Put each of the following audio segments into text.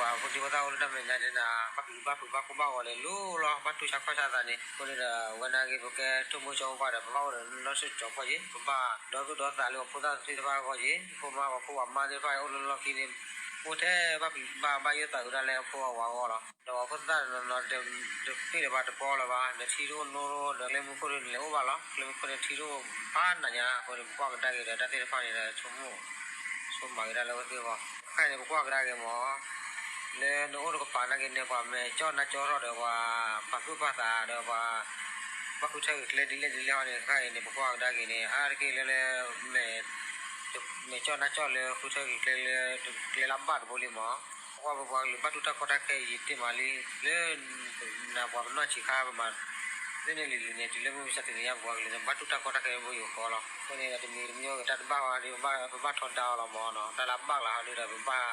ပှၤဖိဒံဖိသၣ်အိၣ်လၢတၢ်မဲာ်ညါဒ်န့ၣ် ဘၣ်ပျံၤဘၣ်ဖုးဘၣ်ကိၢ်ဘၣ်ဂီၤန့ၣ် လိၣ်လီၤ ဘၣ်တူၢ်ဆါခီၣ်ဆါသးန့ၣ် အဃိန့ၣ်ဒီး ဝဲနာ်က့ ပကဲထိၣ်မိၢ်ကၠီမိၢ်ပှၢ်ဒီး ပဘၣ်အိၣ်ဒီးနီၢ်ဆ့ၣ်ကၠီဖီၣ်ယ့ၣ် ပဘၣ်ဒီသူၣ်ဒီသးလၢပှၤဖိသၣ်သ့ၣ်တဖၣ်အဂီၢ်ယ့ၣ် ဖိမါပှၤဖိပှၤမါသ့ၣ်တဖၣ်အံၤ အိၣ်လၢလီၢ်ခံန့ၣ် အိၣ်ထဲဘၣ်ပျံၤဘၣ်ဘၣ်ယိၣ်သးဝံၤဒၣ်လၢအဖိအဝၤအဂီၢ်လီၤ. ဒီးပှၤဖိသၣ်နီၤနီၤ တပ့ၢ်လၢၤဘၣ်တပီလၢၤဘၣ် ဒီးထံဒိၣ်နိဒိၣ်ဒီးကျဲမုၢ်ခိၣ်ဒိၣ်န့ၣ် လဲၤအိၣ်ဘၣ်လီၤ ကျဲမုၢ်ခိၣ်န့ၣ်ထံဒိၣ်ဘၣ်နၤညါ အဃိန့ၣ် ပကွၢ်ကဒါက့ၤဒီးတၢ်သ့ၣ်တဖၣ်န့ၣ်ဒီး ဆိကမိၣ် ဆိကမးက့ၤဒၣ်လၢအဝဲသ့ၣ်အဂီၢ် ခဲအံၤန့ၣ် ပကွၢ်ကဒါက့ၤမး လၢနအိၣ်တကပၤနာ်က့န့ၣ် ပှၤမဲာ်ကၠီၣ်နါကၠီထီၣ်ဒီးပှၤ ပာ်သူၣ်ပာ်သးဒီးပှၤ ဘၣ်ဃုထၢက့ၤကျဲဒ်လဲၣ်ဒ်လဲၣ်ဟီန့ၣ် ခဲအံၤန့ၣ် ပကွၢ်ကဒါက့ၤန့ၣ် အါတက့ၢ်လၢလၢ မဲာ် မဲာ်ကၠီၣ်နါကၠီလၢဃုထၢက့ၤကျဲလၢ ကျဲလၢအဘၣ်တဘိလံမး ပကွၢ်ပပှၤကလုာ်ဘၣ်တူၢ်တၢ်ကီတၢ်ခဲအံၤယံာ်တ့ၢ်မးလံ လၢ နပှၤပနီၢ်ဆံးခါပမၤ သ့ၣ်န့ၣ်လံၤလံၤန့ၣ် တုၤလၢမုၢ်မဆါတနံၤညါ ပပှၤကလုာ်န့ၣ် ဘၣ်တူၢ်တၢ်ကီတၢ်ခဲဘိယူၢ်ဃီလီၤ. အဃိန့ၣ်ဒီးတမံၤတမံၤအိၣ်ဂ့ၤ တၢ်တဘၣ်ဟီဒီး ပဘၣ်ထီဒါအီၤလီၤမး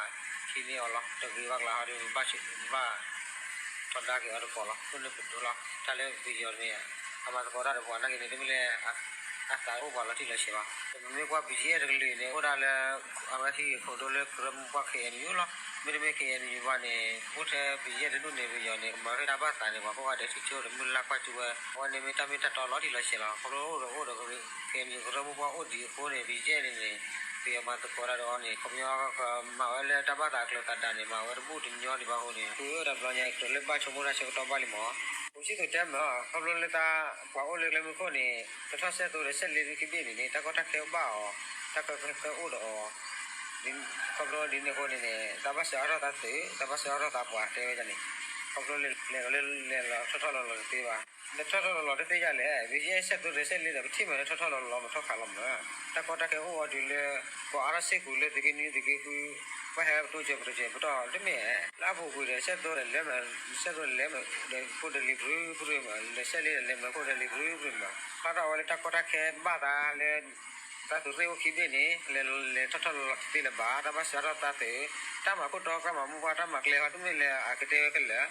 နီၤ တၢ်လၢအဘၣ်ကျါဟီဒီး ပဘၣ်ဟံးန့ၢ်အီၤလီၤ တဂ့ၤဘၣ်ကျါဟီဒီး ပဘၣ် ပဘၣ် ထီဒါက့ၤအီၤတကီၢ်လီၤ. အဃိန့ၣ်ပဒိလီၤ တၢ်လၢပယီၤန့ၣ် အမၤသကိးတၢ်ဒီးပှၤနာ်က့န့ၣ် တမ့ၢ်လၢ အသးအိၣ်ပှၤလီၤတံၢ်လီၤဆဲးဘၣ်. ပမ့ၢ်ကွၢ် ဘီၣ်ကၠံၣ်အဲၣ် တကလုာ်န့ၣ် အိၣ်ဒၣ်လၢ အဝဲဟံၣ်ခိၣ်ဒိလၢကရၢမိၢ်ပှၢ် ခ့ၣ်အဲၣ်ယူၣ်လီၤ. မ့တမ့ၢ် ခ့ၣ်အဲၣ်ယူၣ်ဘၣ်န့ၣ် အိၣ်ထဲ ဘီၣ်ကၠံၣ်အဲၣ် တဒူၣ်န့ၣ် ပယီၤန့ၣ် ကမၤဝဲဒၣ်ဘၣ်သးန့ၣ် ပှၤကိးဂၤဒဲး ထံၣ်ဆိတမုၢ်လၢ်ကွၢ်ကၠူဝဲ အဝဲန့ၣ်မ့ၢ်တၢ်မ့ၢ်တၢ်တီလီၤတံၢ်လီၤဆဲးလီၤ. ခီဖျိအိၣ်ဒီးအိၣ်ဒီး ခ့ၣ်အဲၣ်ယူၣ် ကရၢမိၢ်ပှၢ်အိၣ်ဒံးအဃိန့ၣ် ဘီၣ်ကၠံၣ်အဲၣ် န့ၣ်န့ၣ် ပယီၤမၤသကိးတၢ်ဒီးအီၤန့ၣ် ခီပညီကမၤဝဲလၢတၢ်ဘၣ်သးကျၢၤသးဒးန့ၣ် မၤဝဲတဘူၣ်တညီဒံးဘၣ်အဃိန့ၣ် ဃုဝဲဒၣ်ဘျီညါအံၤ ကြၢးလၢဘၣ်ဆိကမိၣ်တၢ်ဆၢကတီၢ်ဘၣ်လံမး ပူၤစံၣ်သူးတဲမ့ၢ် ခီဖျိလၢတၢ် ပှၤအိၣ်လၢကျဲမုၢ်ခိၣ်န့ၣ် တထီၣ်စဲၣ်သိဒီးစဲၣ်လ့ခံဘ့ၣ်န့ၣ်န့ၣ် တၢ်ကီတၢ်ခဲအိၣ်ဘၣ်အီၤ, တၢ်ကီတၢ်ခဲအိၣ်ဒီးအီၤ, ခီဖျိဒ်န့ၣ်အဃိန့ၣ်န့ၣ် တၢ်ဘၣ်စၢၤအါထီၣ်သးသုး တၢ်ဘၣ်စၢၤအါထီၣ်သးပှၤတဲဝဲဒ်န့ၣ်, ခီဖျိလဲၤလီၤလၢလဲၤလီၤထီၣ်ထီၣ်လီၤလီၤတသ့ဘၣ်, လဲၤထီၣ်ထီၣ်လီၤလီၤတသ့ဒ်လဲၣ်, ဘၣ်ယဲစဲၣ်သိဒီးစဲၣ်လ့ဒီး ပထံၣ်မ့ၢ်လၢထီၣ်ထီၣ်လီၤလီၤမ့ၢ်ထီၣ်ခးလီၤမ့ၢ်, တၢ်ကီတၢ်ခဲအိၣ်အီၤတုၤလၢ ပှၤအါထီၣ်စ့ၢ်ကီးလၢသုးက့နွံသုးက့ဃု ပှၤဟဲပတိစၢၤပတိစၢၤပတီၢ်တမ့ၢ်, လၢအပူၤကွံာ်ဒီး စဲၣ်သိဒီးလဲၤမ့ၢ် စဲၣ်သိဒီးလဲၤမ့ၢ်ဒီးဖိဒလံၤပြူပြူမ့ၢ် ဒီးစဲၣ်လ့ဒီးလဲၤမ့ၢ်ဖိဒလံၤပြူပြူမ့ၢ်, ဘၣ်ဒီးအဝဲလၢတၢ်ကီတၢ်ခဲဘၣ်သးလၢ တၢ်သုးရ့ၣ်အိၣ်ခံဘ့ၣ်န့ၣ် လဲၤလဲၤထီၣ်ထီၣ်လီၤလီၤတသ့လၢၤဘၣ်, တၢ်ဘၣ်စၢၤအါထီၣ်သးသုး, တၢ်မၤခိၣ်တီတၢ်မၤမိၢ်ပှၢ်တၢ်မၤကျဲဟီတမ့ၢ်လၢအကတဲဝဲခဲလၢာ်,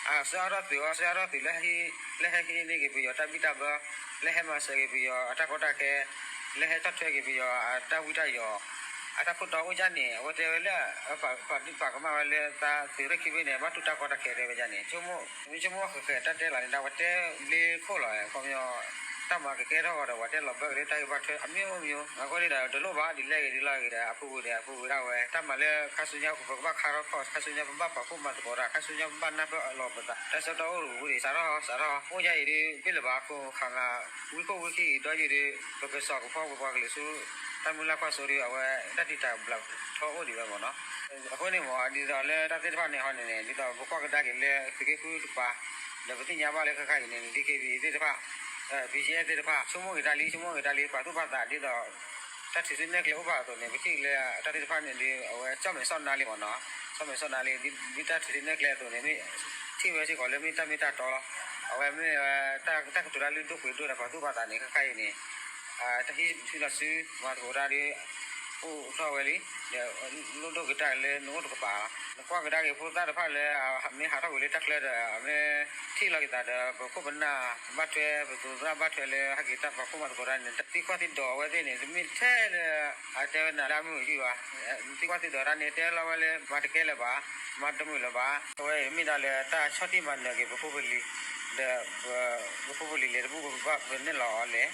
အစၢၤအါထီၣ်သုးအီၤ စၢၤအါထီၣ်သုးလၢ လၢဟဲဟံးန့ၢ်က့ၤပယီၤတၢ်ဘံၣ်တၢ်ဘၢ, လၢဟဲမၤစၢၤက့ၤပယီၤအတၢ်ကီတၢ်ခဲ, လၢဟဲဆီၣ်ထွဲက့ၤပယီၤအတၢ်ဝံတၢ်ယိး, အတၢ်ခိၣ်တီအိၣ်ဒ်န့ၣ် အဝဲတဲဝဲလၢ ပာ်ကမၣ်ဝဲလၢတၢ်သုးရ့ၣ်ခံဘ့ၣ်န့ၣ် ဘၣ်တူၢ်တၢ်ကီတၢ်ခဲတဲဝဲဒ်န့ၣ်, ဆိကမိၣ် မ့ၢ်ဆိကမိၣ်ဃဲးဃဲးတၢ်တဲလီၤန့ၣ် ဒ်ဝဲတဲဘျ့ခိၣ်လီၤ, ခီပညီ တၢ်မၤကကဲထီၣ်ဂီၤဒီး ပှၤတဲလီၤဘၢက့ၤလၢတၢ်ဂ့ၢ်ဘၣ်ထွဲအမျိုးမျိုး, အဃိန့ၣ်ဒီး တလိၣ်ဘၣ်ဒ်လဲၣ်ဂ့ၤဒ်လဲၣ်ဂ့ၤဒီး အပူၤကွံာ်ဒီး အပူၤကွံာ်ဒၣ်ဝဲ တၢ်မၤလၢခါဆူညါ ပကဘၣ်ခါထီၣ်ခီၣ် ခါဆူညါပဘၣ်ပာ်ဖှိၣ်မၤသကိးတၢ် ခါဆူညါပဘၣ်နၢ်ပၢၢ်အလီၢ်ပသး တၢ်ဆၢကတီၢ်အိၣ်တပူၤဒီး စးထီၣ်စးထီၣ် အိၣ်ယါအံၤဒ် ပ့ၢ်လၢၤဘၣ်ခိၣ်ခါငါ ဝံခိၣ်ဝံခံအံၤဒီးယံၤဒီး ပကစီၣ်ကဖီပပှၤကလုာ်ဆူ တၢ်မုၢ်လၢ်ကွၢ်စိဒီး အဝဲတၢ်တံာ်တာ်ဘျးထီအိၣ်ဒံးဝဲမ့ၢ်နီၤ, အဃိန့ၣ်မ့ၢ် ဒ်သိးလၢတၢ်သ့ၣ်တဖၣ်န့ၣ်ဟီန့ၣ်န့ၣ် ဒ်သိးပကွၢ်ကဒါက့ၤလၢသုးက့ဃုတကပၤ ဒီးပသ့ၣ်ညါဘၣ်လၢခဲခါအံၤန့ၣ် ဒ်က့ၤသ့ၣ်တဖၣ် ဘီၣ်ကၠံၣ်အဲၣ်သ့ၣ်တဖၣ် ဆိကမိၣ်ဂ့ၤတၢ်လံ ဆိကမိၣ်ဂ့ၤတၢ်လံ ပာ်သူၣ်ပာ်သးဒ်သိး တၢ်ထံၣ်ဆူနဲၣ်ကျဲအိၣ်ဘၣ်အသိးန့ၣ် ပထံၣ်လၢတၢ်သ့ၣ်တဖၣ်န့ၣ်ဒီး အဝဲကၠီၣ်မဲာ်စီၣ်နါလံမ့ၢ်နီၤ, ကၠီၣ်မဲာ်စီၣ်နါလံ ဒ်တၢ်ထံၣ်ဆူနဲၣ်ကျဲအသိးန့ၣ် မ့ၢ်ထံၣ်ဝဲစ့ၢ်ကီးလၢမ့ၢ်တၢ်မ့ၢ်တၢ်တီလီၤ, အဝဲမ့ၢ် တၢ်ကတိၤတၢ်လုၢ်ဒိၣ်ပှ့ၤဒိၣ်ဒီးပာ်သူၣ်ပာ်သးန့ၣ် ခဲခါအံၤန့ၣ် တၢ်ဟံးထံလီၤစု မၤသကိးတၢ်ဒီး အိၣ်ထီၣ်ဝဲလံ, ဒီးလိၣ်ဒိၣ်က့ၤတၢ်လၢနအိၣ်တကပၤ, နကွၢ်ကဒါက့ၤဖိသၣ်တဖၣ်လၢ မ့ၢ်ဟးထီၣ်ကွံာ်လၢတၢ်ချၢဒီး မ့ၢ်ထံၣ်လီၤက့ၤသးဒီး ပခိၣ်ပနၢ်ဘၣ်ထွဲ ပသူၣ်ပသးဘၣ်ထွဲလၢ ဟဲက့ၤတၢ်ပာ်ဖှိၣ်မၤသကိးတၢ်န့ၣ် သံကွၢ်သံဒိးအဝဲသ့ၣ်န့ၣ် တမ့ၢ်ထဲလၢ အတဲဝဲနၤလၢအမုာ်အယုၢ်ဘၣ်, သံကွၢ်သံဒိးတၢ်န့ၣ် တဲလီၤဝဲလၢ မၤတကဲလၢၤဘၣ်, မၤတမုာ်လၢၤဘၣ်, အဝဲမ့ၢ်ဒၣ်လၢတၢ်ဆီၣ်တံၢ်မၤနၢၤက့ၤပဖိပလံၤ ဒီး ပဖိပလံၤလဲၤတဘူၣ် ပနဲၣ်လီၤအီၤလဲၣ်,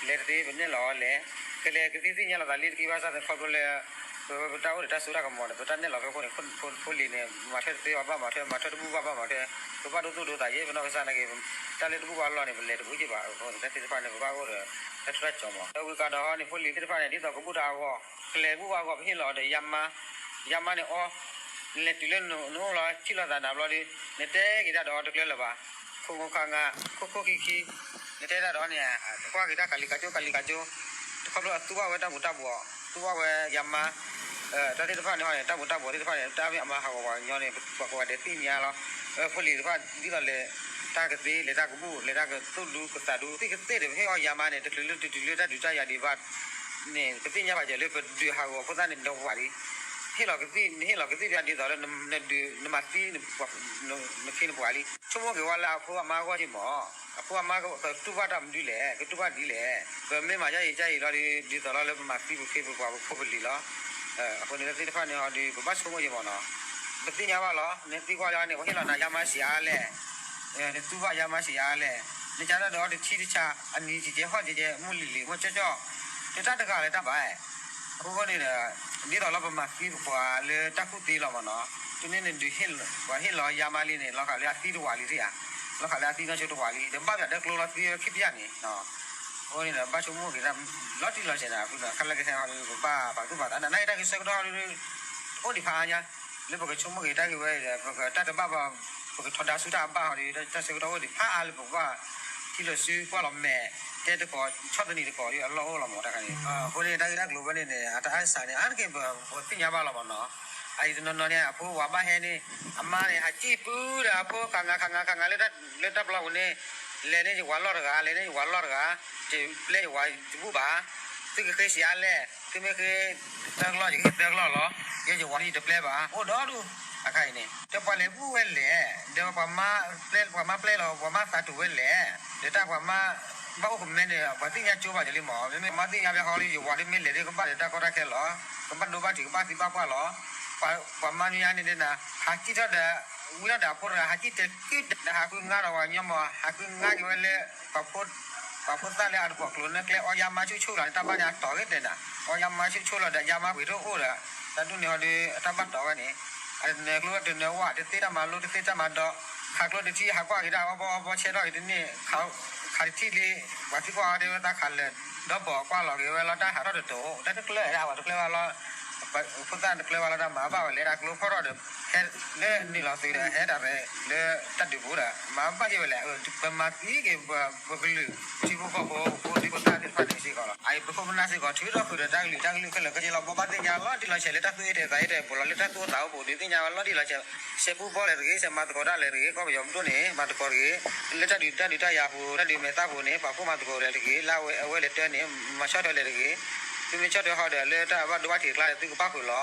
လဲၤတသ့ပနဲၣ်လီၤအီၤလဲၣ်, ကလဲၤကသံၣ်သ့ၣ်ညါလီၤသးလံတက့ၢ်ဘၣ်ဆၣ်သနာ်က့ ခီဖျိလၢ ပဝဲပတၢ်အိၣ်ဒီးတၢ်စိတၢ်ကမီၤဒီး ပတၢ်နဲၣ်လီၤဖဲအဃိန့ၣ် ဖိလံၤန့ၣ် မၤထွဲတသ့ဘၣ် ဘၣ်မၤထွဲ မၤထွဲတဘူၣ်ဘၣ် ဘၣ်မၤထွဲ, ပဘၣ်ဒိသူၣ်ဒိသးယဲၢ် ပနီၢ်ကစၢ်နာ်က့ တၢ်လၢတဘူၣ်ဘၣ်လီၢ်န့ၣ် ပလဲၤတဘူၣ်က့ၢ်ဘၣ်အဃိန့ၣ် တၢ်သ့ၣ်တဖၣ်န့ၣ် ပဘၣ်အိၣ်ဒီး တၢ်ထူးတၢ်ကၠီမး ဒီးဝံၤကဒီးဟီန့ၣ် ဖိလံၤသ့ၣ်တဖၣ်န့ၣ် ဒ်သိးကဘူၣ်တၢ်အဂီၢ် ကလဲၤဘူၣ်ဘၣ်အဂီၢ် ပဟ့ၣ်လီၤဒီးယါမါ, ယါမါန့ၣ်အီ နလဲၤတုၤလၢနအိၣ်လီၤ ထံၣ်လီၤသးနၤဘျီဒီး နတဲက့ၤတၢ်ဒီးအီၤတကျၢၤလၢၤဘၣ်, ခိၣ်ငိုခါငါ ခိၣ်ခိၣ်ခံခံ နတဲတၢ်ဒီးအီၤန့ၣ် ကွၢ်က့ၤတၢ်ကးလံကးကၠိ ကးလံကးကၠိ, တခီဖျိအသူဘၣ်ဝဲတၢ်မူၤတၢ်ဘှီး သူဘၣ်ဝဲယါမါ, တၢ်သ့ၣ်တဖၣ်န့ၣ်ဟီန့ၣ် တၢ်မူၤတၢ်ဘှီးသ့ၣ်တဖၣ်န့ၣ် တၢ်မ့ၢ်အမါဟးဂီၤပှၤကညီန့ၣ် ပှၤကိးဂၤဒဲးသ့ၣ်ညါလီၤ, ဖိလံၤတဖၣ်ဒ်သိးလဲၤ တၢ်ကသ့ လဲၤတၢ်ကဘူၣ် လဲၤတၢ်ကသူၣ်ဒူကသးဒူ သ့ၣ်ကသ့ၣ်ဒီး ပဟ့ၣ်အီၤယါမါန့ၣ် တချုးလၢတတုၤလၢတၢ်ဒုးတၢ်ယၤဒံးဘၣ် န့ၣ် ပသ့ၣ်ညါဘၣ်ယဲလၢပဒုးဟးဂီၤဖိသၣ်န့ၣ် နပှၤလံ, ဟ့ၣ်လီၤကသံၣ် နဟ့ၣ်လီၤကသံၣ်ပယါဒ်သိးလၢ နဒုး နမၤသံ နခ့နပှၤလံ, ဆိကမိၣ်က့ၤဝဲလၢအဖိအမါအဂီၢ်က့မး, အဖိအမါကတူၢ်ဘၣ်တၢ်မနုၤလဲၣ် ကတူၢ်ဘၣ်ဒ်လဲၣ်, ပမ့ၢ်မၤယါအံၤကါအံၤလီၤဒီး ဒ်သိးလီၤလၢပမၤသံပခ့ပပှၤပဖိပလံၤလီၤ, အဃိန့ၣ် တၢ်သ့ၣ်တဖၣ်န့ၣ်ဟီဒီး ပဘၣ်ဆိကမိၣ်က့မးနီၤ ပသ့ၣ်ညါဘၣ်လီၤ, နသံကွၢ်ယၤန့ၣ် ပှၤဟ့ၣ်လီၤနၤယါမါစံးအါလဲၣ်, နသူဘၣ်ယါမါစံးအါလဲၣ်, နကၢ်တၢ်ဒီးအီၤတထံတဆး အနံၤကဲကဲ ဟီၣ်ကဲကဲ မုၢ်လံၤလံၤ မုၢ်ကၠီၣ်ကၠီၣ်, တၢ်တဂၤလၢတၢ်ဘၣ်, အဃိန့ၣ်ဒီး ဒ်သိးလၢပမၤသံပပှၤလၢတၢ်ကူၣ်သ့လီၤမ့ၢ်နီၤ, တုၤန့ၣ်န့ၣ်ဒုး ပှၤဟ့ၣ်လီၤယါမါလံန့ၣ် လီၤဃာ်လၢအသံတဝးလံသ့ဧါ, လီၤဃာ်လၢအသံနီၢ်ဆိတဝးလံ ဒီးဘၣ်ပၠးဒၢကျိလီၤသံဝဲခံပျၢ်န့ၣ် အဃိန့ၣ်ဒီး ဘၣ်ဆိကမိၣ်က့ၤတၢ်လီၤတံၢ်လီၤဆဲးန့ၣ် အဃိဒီး ခဲလၢာ်ခဲဆ့ဟီဒုး ပဘၣ်ပာ်သူၣ်ပာ်သး နနာ်က့တၢ်ဂ့ၢ်ဆၢကတီၢ်ဟီဒုး အိၣ်ဒံးဖးအါညါ, လၢပကဆိကမိၣ်က့ၤတၢ်ဂ့ၢ်ဝဲဒီး ပကတၢ်တဘၣ်ဘၣ် ပကထီဒါဆူတၢ်အဘၣ်ဟီဒုး တၢ်ဆၢကတီၢ်အိၣ်ဒံးဖးအါလၢပကဘၣ် ထံၣ်လိာ်စုကွၢ်လီၤမဲာ် တဲတကိး ဆီၣ်သနံးတကိးဒုး အလီၢ်အိၣ်လီၤမ့ၢ်တခါန့ၣ်, အဃိန့ၣ် တၢ်ဂ့ၢ်တၢ်ကျိၤဝဲန့ၣ်န့ၣ် အတၢ်အါစှၤန့ၣ် အါတက့ၢ်ပသ့ၣ်ညါဘၣ်လီၤမ့ၢ်နီၤ, အအံၤတနီၤနီၤန့ၣ် အဖိဝၤဘၣ်ဟဲန့ၣ် အမါန့ၣ် ဟးစံၣ်ပုၢ်ဒီးအဖိခးငါခးငါခးငါ လၢတၢ်ပျီပူၤန့ၣ် လဲၤန့ၣ်ယဝၤလီၢ်တဂၤ လဲၤန့ၣ်ယဝၤလီၢ်တဂၤ, ယပျဲယဝၤတဘူၣ်ဘၣ်, သုကဃ့စံးအါလဲၣ်, သုမ့ၢ်ဃ့ သၢကလီၢ် ယကဃ့သၢကလီၢ်လီၤ, ယဲယဝၤယတပျဲဘၣ် အိၣ်ဒီဒူၣ်, အခါအံၤန့ၣ် ဒီးပှၤလဲၤဘူၣ်ဝဲလဲၣ်, ဒီးပှၤမါပျဲလီၤ ပှၤမါသးတူာ်ဝဲလဲၣ်, ဒီးတၢ်ပှၤမါ ဘၣ်အိၣ်ကမဲန့ၣ် ပှၤသ့ၣ်ညါကၠိဘၣ်ယလံမ့ၢ် မ့မ့ၢ်မါသ့ၣ်ညါဘၣ်ဟီလံ ယဝၤဒုးမ့ၢ်လဲၤဒုးကဘၣ်ဒီးတၢ်ကီတၢ်ခဲလီၤ, ကဘၣ်ဒိဘၣ်ထံး ကဘၣ်သံဘၣ်ပှၢ်လီၤ, ပှၤမါမ့ၢ်ညါန့ၣ်ဒုးနၤ ဟးစံၣ်ထီၣ်ဒီး ဝံထီၣ်ဒီးအဖိတဂၤ ဟးစံၣ်တဲကုၢ်ဒီး ဟးဃုငါဒီးပှၤကညီမ့ၢ် ဟးဃုငါက့ၤဝဲလၢ ပှၤဖိသၣ်လၢအတကိးကျိၤန့ၣ် ကျဲအီယါမါဆူၣ်ဆူၣ်လီၤန့ၣ် တၢ်ဘၣ်န့ၣ်အတီၢ်ဂ့ၤတဲနၤ, အီယါမါဆူၣ်ဆူၣ်လီၤဒီး ယါမါပှ့ၤတအိၣ်ဒီး တၢ်ဒ်န့ၣ်ဟီဒုး အတၢ်ဘၣ်တီၢ်ဝဲန့ၣ် အတနၢၤကျိတနၢၤဝၣ် တသ့တၢ်မၤလိ တသ့တၢ်မၤဒီး ခးကျိတထံၣ် ဟးကွၢ်က့ၤတၢ်အီဘီအီဘီ ဆဲထီၣ်က့ၤတန့ၢ် ခးတထံၣ်လံ ပှၤသံကွၢ်အီၤတဲဝဲသးခးလၢာ် ဒီဘီၣ်ကွၢ်လီၤက့ၤဝဲလီၤ တၢ်ဟးထီၣ်တတိၤ တၢ်တကျၢၤ တၢ်ဝဲတကျၢၤဘၣ်လီၤ, ဖိသၣ်တကျၢၤဘၣ်လီၤ တၢ်မၤဘၣ်ဝဲလဲၣ် တၢ်ကျိဖီၣ်ထီၣ်ဒီး ဟဲလၢနုာ်လီၤသုးဒီး ဟဲတၢ်ရဲၣ်လၢတၢ်ဒုးပူၤဒီး မၤဘၣ်ယဲဝဲလဲၣ် ပမၤသံက့ၤ ပကလုာ် ထံဖိကီၢ်ဖိ ဖိဒံဖိသၣ်သ့ၣ်တဖၣ်န့ၣ်စ့ၢ်ကီးလီၤ. အအံၤပခိၣ်ပနၢ်စ့ၢ်ကီး ထုးထီၣ်ဃုာ်ဒီးတၢ်ကလုာ် တၢ်ကလုာ်ခဲလၢာ်ခဲဆ့လီၤ ဘိးဘၣ်သ့ၣ်ညါလီၤတံၢ်လီၤဆဲးလၢတၢ်သူၣ်အ့ၣ်တၢ်သးအ့ၣ်တၢ်ပူၤလီၤ လၢတၢ်သူၣ်အိၣ်သးအိၣ်ပူၤ ဒုးသ့ၣ်ညါဝဲလီၤတံၢ်လီၤဆဲး ဆဲးပူၤဘီလဲၣ်တဂ့ၤ ဆဲးမၤသကိးတၢ်လဲၣ်တဂ့ၤ ကီၢ်ပယီၤပဒိၣ်န့ၣ် မၤသကိးတဂ့ၤ လၢတၢ်ဒုးတၢ်ဒုးတၢ်ယၤပူၤ တၢ်ဒုးမဲာ်သၣ်ပူၤန့ၣ် ပှၤခိၣ်မၤသကိးလဲၣ်တဂ့ၤ လၢအဝဲလဲၤတၢ်န့ၣ် မၤဆီၣ်ထွဲလဲၣ်တဂ့ၤ သုမ့ၢ်ဆီၣ်ထွဲဃီဒီး လၢတၢ်ဘၣ်ဒိဘၣ်ထံးအကျါဒီး သုကဘၣ်ဃုာ်လီၤ.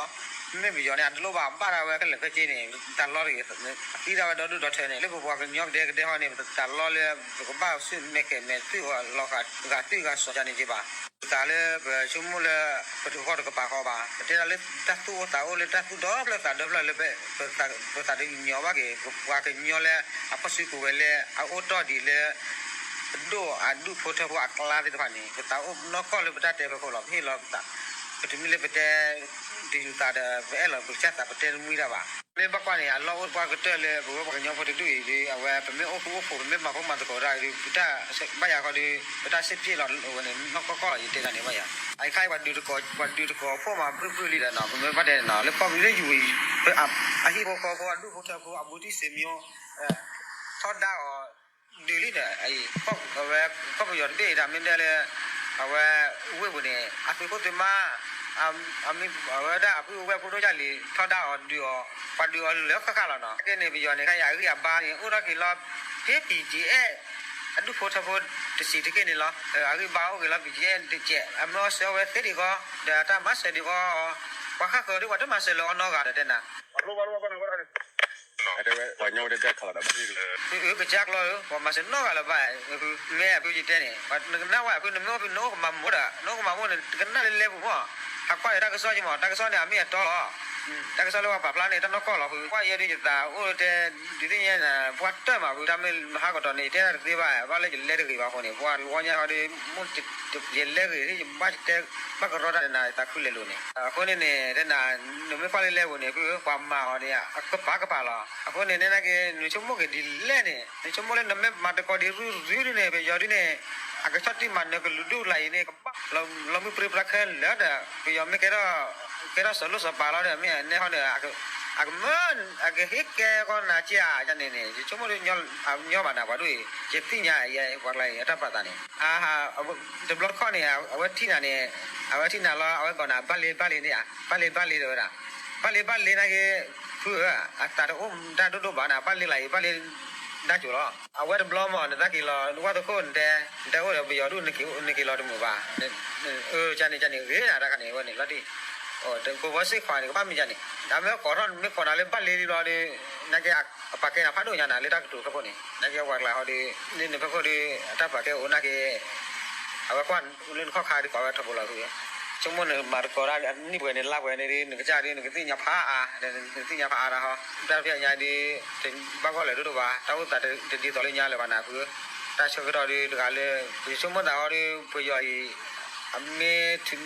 မ့မ့ၢ်ပယီၤန့ၣ် အတလိၣ်ဘၣ်ဘၣ်ဒၣ်ဝဲခဲလၢာ်ခဲဆ့န့ၣ် တၢ်လီၢ်တဂ့ၤ သံဒၣ်ဝဲဒီဒူၣ်ဒီထၢန့ၣ် လၢပပှၤကညီကဒဲကဒဲဟီန့ၣ် ပတၢ်လီၢ်လၢ ပကဘၣ်ဆူၣ်မဲာ်ကဲၤမဲာ်သွံၣ်အီၤလီၤဂာ်သွံၣ်ဂာ်စီၤကန့ၣ်က့ဘၣ်. ပသးလၢပဆိကမိၣ်လၢ ပတဂီၢ်တကပၤဃီဘၣ် ပတဲဒၣ်လၢတၢ်သူၣ်အိၣ်သးအိၣ်လၢတၢ်သူၣ်ဒီဖျၢၣ်သးဒီဖျၢၣ်လၢ ပသးတညီဘၣ်က့ၤ ပပှၤကညီလၢ အဖီၣ်စုကဝဲၤလၢ အအိၣ်တီၢ်ဒံးလၢ ပဒိၣ်အဒူၣ်ဖိထၢဖိအကျါသ့ၣ်တဖၣ်န့ၣ် ပသးအိၣ်နီၢ်ကီၢ်လၢပတၢ်တဲဖဲခိၣ်လီၤ ပဟ့ၣ်လီၤပသး ပတမ့ၢ်လၢပတဲ တယူၤသးဒီး ပအဲၣ်လီၤပကစၢ်သးပတဲတမှံတၢ်ဘၣ်. မ့ၢ်ဘၣ်ကွၢ်န့ၣ် အလီၢ်အိၣ်ပှၢ်ကတၢၢ်လၢပဝဲပှၤကညီဖိတဒူၣ်အံၤဒီး အဝဲပမ့ၢ်အိၣ်ဃူအိၣ်ဖိး ပမ့ၢ်မၤဖိမၤသကိးတၢ်ဒီး ပတၢ်ဘၣ်ယၤဃီဒီး ပတၢ်စ့ပျ့ၣ်လီၤဝဲန့ၣ် နီၢ်ကီၢ်ကီၢ်လီၤ ယတဲတၢ်န့ၣ်ဘၣ်ယၤ အအံၤခါအံၤပှၤဒုးတကိး ပှၤဒုးတကိးအဖိမၤဘျုးဘျုးလံဒီးနီၤ ပမ့ၢ်ဘၣ်တဲန့ၣ်နီၤ လၢကီၢ်ပူၤလၢယူၤ အဟံၣ်ဖိဃီဖိအဒူၣ်ဖိထၢဖိအဘူးတံၢ်စ့မျိုး ထီဒါအီၤ ဒုးလံဒီး အံၤ အဝဲ ကီၢ်ပယီၤတဘ့ၣ်အံၤ တၢ်မ့ၢ်တဲလၢ အဝဲ ဝ့ၢ်ပူၤန့ၣ် အသုးခိၣ်သုးမါ အမ့ၢ်အဝဲဒၣ်အပုၢ်အဝဲၢ်ဖိဒိၣ်ယၢ်လံၤ ထီဒါအီၤဒုးအီၤ ပှၤဒုးအီၤလၢလၢခၣ်ခၣ်လီၤနီၤ ကဲန့ၣ် ပယီၤန့ၣ် ခါယၤအဂံၢ်အဘါန့ၣ် အိၣ်ထီၣ်က့ၤလီၤ ဖဲ ပံၣ်ကၠံၣ်အဲၣ် အဒူၣ်ဖိထၢဖိတဆံးတက့ၢ်န့ၣ်လီၤ အဂံၢ်ဘါအိၣ်က့ၤလီၤ ပံၣ်ကၠံၣ်အဲၣ်တကဲး အမ့ၢ်အီၣ်ဆၢအီၣ်ဝဲသ့ဒံးဃီ ဒီးအတၢ်မၤစၢၤဒံးဃီ ပှၤဃၣ်ဃၢၤဒ်ပှၤတမၤစၢၤလၢအီၤနီတဂၤဒီးတဲနၤ အတဲဝဲ ပှၤကညီဝဲတဒၣ်ခးလီၤဒီးဘၣ်န့ၣ် အကစၢ်ကျီ ပှၤမၤစၢၤနီတဂၤလၢၤဘၣ် မ့ၢ်အဖုယတဲန့ၣ် နကနၣ်ဝဲအဖု နမ့ၢ်အိၣ်ဖု နအိၣ်ကမၤမိၢ်ဒီး နအိၣ်ကမၤမိၢ်န့ၣ် နကနၣ်လၢလဲပူၤမး ဟးကွၢ်ဒီးတၢ်ကစီၣ်က့မး တၢ်ကစီၣ်န့ၣ် အမ့ၢ်အတီလီၤ တၢ်ကစီၣ်လၢပှၤပာ်ဖျါန့ၣ် တၢ်နီၢ်ကီၢ်လီၤဖု ကွၢ်ယဲဒုးယသးအိၣ်တဲ ဒုးသ့ၣ်ညါ ပှၤတၢၢ်မးဖု တၢ်မ့ၢ်ဟးကတီၢ်န့ၣ် ယတဲတၢ်တသ့ဘၣ် ဘၣ်လၢယလဲတဂ့ၤဘၣ်အဃိန့ၣ် ပှၤတဝီညါဟီဒီး မ့ၢ်ယလဲဂ့ၤ ယဘၣ်တဲ ဘၣ်ကရီတၢ်နၤ ယသးခုလဲၤလိာ်န့ၣ် အဃိန့ၣ်န့ၣ် တဲနၤ နမ့ၢ်ကွၢ်လၢလဲပူၤန့ၣ် ဖု ပှၤမၤအီၤန့ၣ် အကပၤကပၤလီၤ အဃိန့ၣ် နဲနာ်က့ နဆိကမိၣ်က့ၤဒ်လဲၣ်န့ၣ် နဆိကမိၣ်လၢနမ့ၢ်မၤသကိးဒ်ရူၢ်ရူၢ်ဒ်န့ၣ် ပယီၤဒ်န့ၣ် အကဆီၣ်တံၢ်မၤနၢၤကလုာ်ဒူၣ်လၢအံၤန့ၣ် ကဘၣ် လီၤမုၢ်ပြံပြါခဲလၢာ်ဒီး ပယီၤမ့ၢ်ကဲထီၣ် ကဲထီၣ်စီၤလိၣ်စီၤပၤလီၤဒီး မ့ၢ်အနဲဟီဒီး အကမၢ အကဟ့ၣ်ကဲကီၢ်နၤက့ဧါန့ၣ်န့ၣ် ယဆိကမိၣ်ဒ်ညီဘၣ်နၤပှၤဒိၣ်အံၤ ယသ့ၣ်ညါယဲပှၤကျါအံၤ အတၢ်ပာ်သးန့ၣ် အ တဘျီတခီၣ်န့ၣ် အဝဲထံၣ်နၤန့ၣ် အဝဲထံၣ်နၤလီၤ အဝဲကိးနၤ ဘၣ်လ့ဘၣ်လ့န့ၣ်ဧါ ဘၣ်လ့ဘၣ်လ့တဲဝဲဒၣ် ဘၣ်လ့ဘၣ်လ့နာ်က့ ဖုဧၢ အသးတအိၣ်တၢ်ဒိၣ်ဒိၣ်ဘၣ်နၤ ဘၣ်လ့လၢအံၤ ဘၣ်လ့ဒၣ်ကၠိလီၤ အဝဲတဘျီမး နသးက့ၤလီၤ နဝၣ်သခိၣ်နတဲ နတဲအိၣ်ဒီးပယီၤဒူၣ် နက့ၤအိၣ်ဒီးပမုာ်ဘၣ် ကန့ၣ်ကန့ၣ်ဂ့ၤနၤတၢ်ခါန့ၣ်ဝဲန့ၣ်လီၤတံၢ် ကဘီစ့ၢ်ခွါန့ၣ် ကဘၣ်မံၤကန့ၣ် နမ့ၢ်ကိးထီၣ် မ့ၢ်ကိးနၤလၢဘၣ်လ့လံဘျီဒီး နာ်က့ အပာ်ကဲနၤဖးဒိၣ်ညါနၤလၢတၢ်ကတိၤဖဲခိၣ်န့ၣ် နာ်က့ပှၤကျါဟီဒီး န့ၣ်နဖဲခိၣ်ဒီး အတၢ်ပာ်ကဲအိၣ်နာ်က့ အဝဲကွၢ်လၢနခီၣ်ခါဒီး ပာ်ဝဲထီဘိလီၤသု ဆိကမိၣ်နမၤသကိးတၢ်အနံၣ်ပှဲၤန့ၣ် လါပှဲၤန့ၣ်ဒီး နကစၢ်ဒီး နကသ့ၣ်ညါဖးအါ, နကသ့ၣ်ညါဖးအါတၢ်ဟီ, တၢ်ဖဲညါဒီး တဘၣ်ဂီၢ်လၢၤဒိၣ်ဒိၣ်ဘၣ်, တၢ်အိၣ်သးတဒ်သိးလၢညါလၢၤဘၣ်နၤဖု, တၢ်ဆၢကတီၢ်ဒီးတဂၤလၢ ပဆိကမိၣ်သးအီၤဒီး ပယီၤအံၤ အမ့ၢ်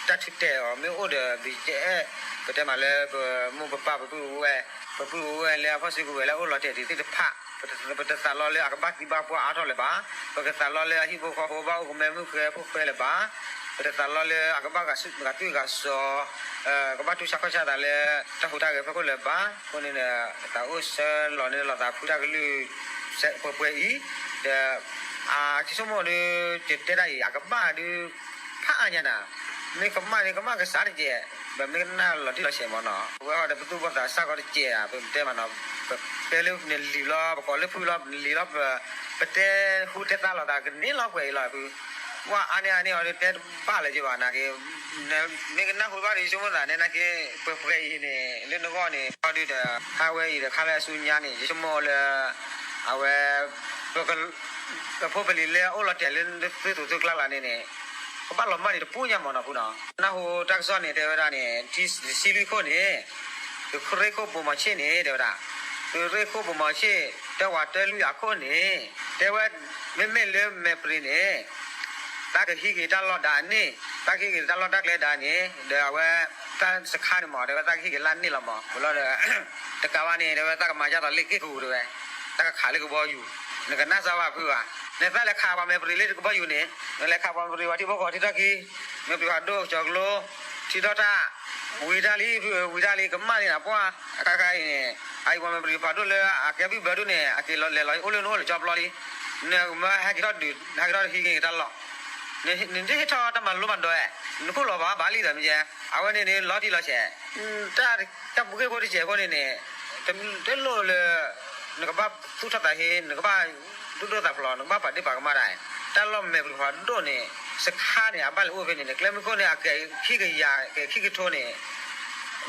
တၢ်ထုးတဲာ်အီၤ မ့ၢ်အိၣ်ဒီး ဘံကအဲၣ် ပတဲမးလၢ ပမိၢ်ပပၢ် ပပုၢ်ပဝဲၢ်, ပပုၢ်ပဝဲၢ်လၢအဖီၣ်စုကဝဲၤလၢအအိၣ်လီၤတဲာ်ဒံးသ့ၣ်တဖၣ်, ပတသးလီလၢအကဘၣ်သံဘၣ်ပှၢ်အါထီၣ်လၢၤဘၣ်, ပကသးလီလၢအဟံၣ်ဖိဃီဖိဘၣ်အိၣ်ကမဲမုၢ်ဃဲဖိဃဲလၢၤဘၣ်, ပတသးလီလၢအကဘၣ်ဂာ်သွံၣ်ဂာ်စီၤ ကဘၣ်တူၢ်ဆါခီၣ်ဆါသးလၢ တၢ်ဟူးတၢ်ဂဲၤဖီခိၣ်လၢၤဘၣ်, အဃိန့ၣ်ဒီး သးအိၣ်ဆၢလီၤန့ၢ်လီၤသးဖုတၢ်ကလုၢ် ပှဲၤပှဲၤအံၤ, ဒီး အဆိကမိၣ်ဒီး ယတဲဒၣ်အံၤ အကဘၣ်ဒီး ဖးအါညါနၤ, မ့ၢ်ကမၣ်န့ၣ် ကမၣ်ကစးတကဲး, ဒီးမ့ၢ်ကနၣ်လီၤတံၢ်လီၤဆဲးမ့ၢ်နီၤ, ပဝဲဟီဒီးပသူၣ်ဘီၣ်သးစၢ်ကီးတကဲးဧါ, ပတဲမးနီၤ, ပတဲလၢနလံၤလီၤ ပကိးလၢဖုလီၤ နလံၤလီၤ ပတဲဟူတဲသါလိာ်သးကန့ၢ်လီၤပှဲၤအံၤလီၤဖု, ပှၤအါန့ၢ်အါန့ၢ်အီၤဒီးတဲတဘၣ်လၢၤက့ၤဘၣ် နာ်က့ မ့ၢ်ကနၢ်ဟူဘၣ်ဒီး ယဆိကမိၣ်သးန့ၣ် နာ်က့ ပှဲၤပှဲၤအံၤန့ၣ် လၢနဂီၢ်န့ၣ် ဒီး ဟးဝဲအံၤဒီး ခါလၢအဆူညါန့ၣ် ယဆိကမိၣ်လၢ အဝဲ ပဖိပလံၤလၢအအိၣ်လီၤတဲာ်လၢသုသူၣ်သုကျါလၢ်န့ၣ်န့ၣ် ကဘၣ်လီၤမၢ်န့ၣ်တပူၤညါမ့ၢ်နီၤဖုနီၤ, နၢ်ဟူတၢ်ကစီၣ်န့ၣ် တဲဝဲဒၣ်န့ၣ် ထံဆံလွံၢ်ခိၣ်န့ၣ် သုးရ့ၣ်ခိၣ်ဘိမီၤဆ့ၣ်န့ၣ် တဲဝဲဒၣ် သုးရ့ၣ်ခိၣ်ဘိမီၤဆ့ၣ် တၢ်ဝးတၢ်လွံၢ်အခိၣ်န့ၣ် တဲဝဲ မ့မ့ၢ်လၢမဲာ်ပြံၤန့ၣ် တၢ်ကဟံးက့ၤတၢ်လီၢ်ဒါန့ၣ် တၢ်ကဟံးက့ၤတၢ်လီၢ်တၢ်ကျဲဒါန့ၣ် ဒီးအဝဲ တၢ်စခါန့ၣ်မး တဲဝဲတၢ်ကဟံးက့ၤလၢန့ၣ်လီၤမး ဝံၤလီၤဒီး တကးဘၣ်န့ၣ် တဲဝဲတၢ်ကမၤယၢ်သိးလ့ၣ်က့ၢ်ကူၤတဲဝဲ တၢ်ကခးလၢကဘီယူၤ နကနၣ်စၢ်ဘၣ်ဖုဘၣ် နသးလဲၤခးပှၤမဲာ်ပြံၤလၢကဘီယူၤန့ၣ် နလဲၤခးပှၤမဲာ်ပြံၤပှၤထံဖိကီၢ်ဖိထံထီၣ်ခံ မဲာ်ပြံၤဖးဒိၣ်ကၠီၤကျိ ထံထီၣ်တၢ် ဝံၤတၢ်လံ ဖုဝံၤတၢ်လံ ကမၣ်လံနၤပှၢ် အခါခါအံၤန့ၣ် အအံၤပှၤမဲာ်ပြံၤဖးဒိၣ်လၢအကဲဘံၣ်ဘၢဒိၣ်န့ၣ် အက့ၤလီၤလဲၤလီၤအိၣ်လၢနအိၣ်လၢကၠီပျီလံ နမ့ၢ်ဟဲက့ၤထီၣ်ဒုး ဟဲက့ၤထီၣ်ဟံးက့ၤတၢ်လီၢ် နတဟ့ၣ်ထီၣ်တၢ်မၤလိမၤဒိးဧါ နခိၣ်လီၤဘၣ်ဘၣ်လံဒီးမ့ၢ်ကဲ အဝဲန့ၣ်န့ၣ် လီၤတံၢ်လီၤဆဲး တၢ် တၢ်ပူၤကွံာ်ဖိတစဲးဖိန့ၣ်န့ၣ် တလိၣ်လၢ နကဘၣ်သူၣ်ထီၣ်သးဟ့ နကဘၣ်ဒိၣ်ဒိၣ်သးဖျိး နကဘၣ်ပာ်ဒ့ၣ်ပာ်ကမၣ်တၢ် တၢ်လီၢ်မဲာ်ပြံၤဖးဒိၣ်န့ၣ် စခါန့ၣ် အဘၣ်လဲၤအိၣ်ဖဲန့ၣ်န့ၣ် ကျဲမုၢ်ခိၣ်န့ၣ် အကဲခံကယၤ ကဲခံကထိန့ၣ်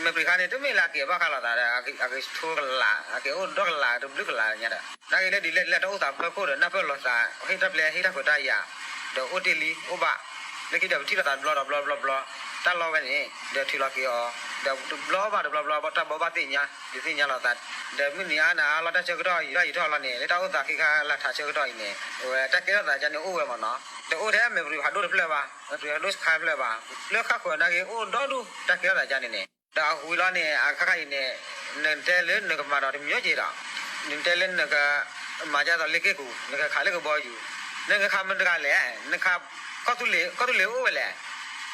မဲာ်ပြံၤခါန့ၣ် တမ့ၢ်လၢအကဲဘၣ်ဃးလိာ်သးဒီး အကဲဆိကလး အကဲအိၣ်ဒီကလးတဘျုးကလးညါဒီး နာ်က့လၢဒ်လဲၣ်ဒ်လဲၣ် တၢ်အိၣ်သးဖၢခိၣ်ဒီး နၢ်ပၢၢ်လိာ်သး ဟ့ၣ်တၢ်ပျဲ ဟ့ၣ်တၢ်ခွဲးတၢ်ယာ် ဒီးအိၣ်တ့ၢ်လံ အိၣ်ဘၣ် လၢခံဒီးပထံၣ်လိာ်သးတဘျီဒီးဘျီဘျီဘျီ တၢ်လီၢ်ဝဲန့ၣ် ဒီးထုးလီၤက့ၤအီၤ ဒီးတဘျီဘၣ်တဘျီဘျီ တၢ်ဘိးဘၣ်သ့ၣ်ညါ ဒုးသ့ၣ်ညါလိာ်သး ဒီးမုၢ်နံၤအါနၤအါလီၤ တၢ်ဆၢကတီၢ်ယံာ်ထီၣ်ယံာ်ထီၣ်လီၤန့ၣ် လၢတၢ်အိၣ်သးဃံခါလၢထးဆၢကတီၢ်အံၤန့ၣ် ဝဲတၢ်ကဲထီၣ်သးကါန့ၣ်အိၣ်ဝဲမ့ၢ်နီၤ တအိၣ်ထဲမဲာ်ပြံၤဖးဒိၣ်တဖျၢၣ်ဘၣ် မဲာ်ပြံၤဖးဒိၣ်စခါတဖျၢၣ်ဘၣ် လၢခါဃုာ်နာ်က့အိၣ်ဒီဒူၣ် တၢ်ကဲထီၣ်သးကါန့ၣ်န့ၣ် ဒီးအဝံၤလီၤန့ၣ် အခါခါအံၤန့ၣ် နတဲလၢနကမၤဒီးတမံၤက့ၤဒီး နတဲလၢနက မၤဒ်သိးလ့ၣ်က့ၢ်ကူၤ နကခးလၢကဘီယူၤ နကခးမတၤတဂၤလဲၣ် နခး ကီၢ်သူလ့ၤ ကီၢ်သူလ့ၤအိၣ်ဝဲလဲၣ်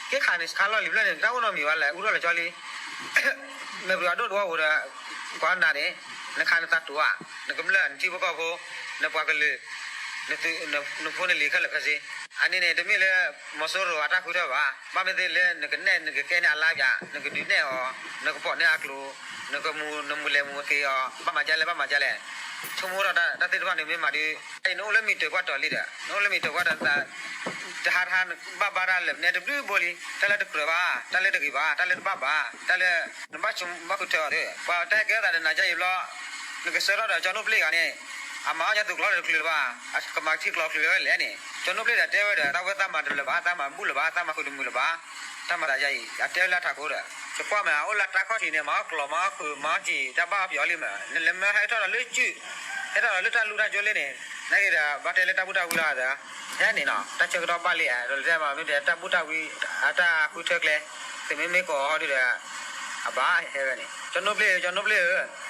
က့ၤခးန့ၣ်စခါလီၢ်လံၤဖျၢၣ်န့ၣ် တၢ်အိၣ်နီတမံၤဘၣ်လဲၣ် အူထီၣ်လၢကၠီလံ မဲာ်ပြံၤဖးဒိၣ်တဝီပူၤဒီး ကွၢ်နၤန့ၣ် နခးနသးတူၤဧါ နကမျၢၢ် နထံဖိကီၢ်ဖိ နပှၤကလုာ် နဖိနလံၤခဲလၢာ်ခဲဆ့ အန့ၣ်န့ၣ် တမ့ၢ်လၢ မီၤစိရိၤအတၢ်ဃုထၢဘၣ် ဘၣ်မ့ၢ်သ့လၢနကနဲၣ်နကကဲန့ၢ်အလါပၠး နကဒုးနဲၣ်အီၤ နကပိာ်န့ၢ်အကျိၤ နကမူ နမူလဲၤမူက့ၤအီၤ ဘၣ်မၤဒ်လဲၣ် ဘၣ်မၤဒ်လဲၣ် ဆိကမိၣ်ထီၣ်တၢ်သ့ၣ်တဖၣ်န့ၣ်မ့ၢ်မၤဒ် အံၤနအိၣ်လၢမံၤတၢၤကွၢ်တီၤလံဒီး နအိၣ်လၢမံၤတၢၤကွၢ်တီၤ တဟါတဟါ ဘၣ်ဘါတၢ်လၢာ်နဲတဘျုးဘိလံ တၢ်လၢတကြၢးဘၣ် တၢ်လၢတဂ့ၤဘၣ် တၢ်လၢတဘၣ်ဘၣ် တၢ်လၢ နဘၣ်ဆိဘၣ်ဃုထၢအီၤဒီး ပှၤတၢ်ဟဲကဲထီၣ်သးဒီးနၤကါယံာ်ဘျီ နကဆၢထီၣ်ဒီးကၠီနိၣ်ပျ့ၣ်ဂၤန့ၣ် အမၤအီၣ်ညါသူၣ်ကျီဒီးတချုးလၢၤဘၣ် အကမၤထံကျိချုးလၢၤဝဲလဲၣ်န့ၣ် ကၠီနိၣ်ပျ့ၣ်ဒီးတဲဝဲဒီး တၢ်ဝဲသးမၤတလၢၤဘၣ် သးမၤဘူၣ်လၢၤဘၣ် သးမၤဃုတမုာ်လၢၤဘၣ် တၢ်မၤသးယါအံၤ အတဲဝဲလၢအထးခိၣ်ဒီး တကွၢ်မး အအိၣ်လၢတၢ်ခီၣ်ထံးန့ၣ် မၤအီၣ်ကျိ မၤအီၣ်ဃုာ် မၤအီၣ်စံာ် တၢ်ဘၣ်အီၣ်ပယီၤလံမး နလဲၤမၢဟဲထီၣ်ဒီးလၢစုၣ် ဟဲထီၣ်ဒီးလၢတၢ်လူၢ်တၢ်ကၠိလံန့ၣ် နာ်က့ဒီး ဘၣ်တဲလၢတၢ်ဘူၣ်တၢ်ဝံလီၤဒီး ဟဲန့ၣ်နီၤ တၢ်ဆၢကတီၢ်ဘၣ်လံဧါ ဒီးတဲမး မ့ၢ်တဲတၢ်ဘူၣ်တၢ်ဝံ အတၢ်ဃုထၢကျဲ သုမ့မ့ၢ်ကိးအီၤဟီဒုဒီး အဘၣ်ဟဲဝဲန့ၣ် ကၠီနိၣ်ပျ့ၣ်ဧၢ ကၠီနိၣ်ပျ့ၣ်ဧၢ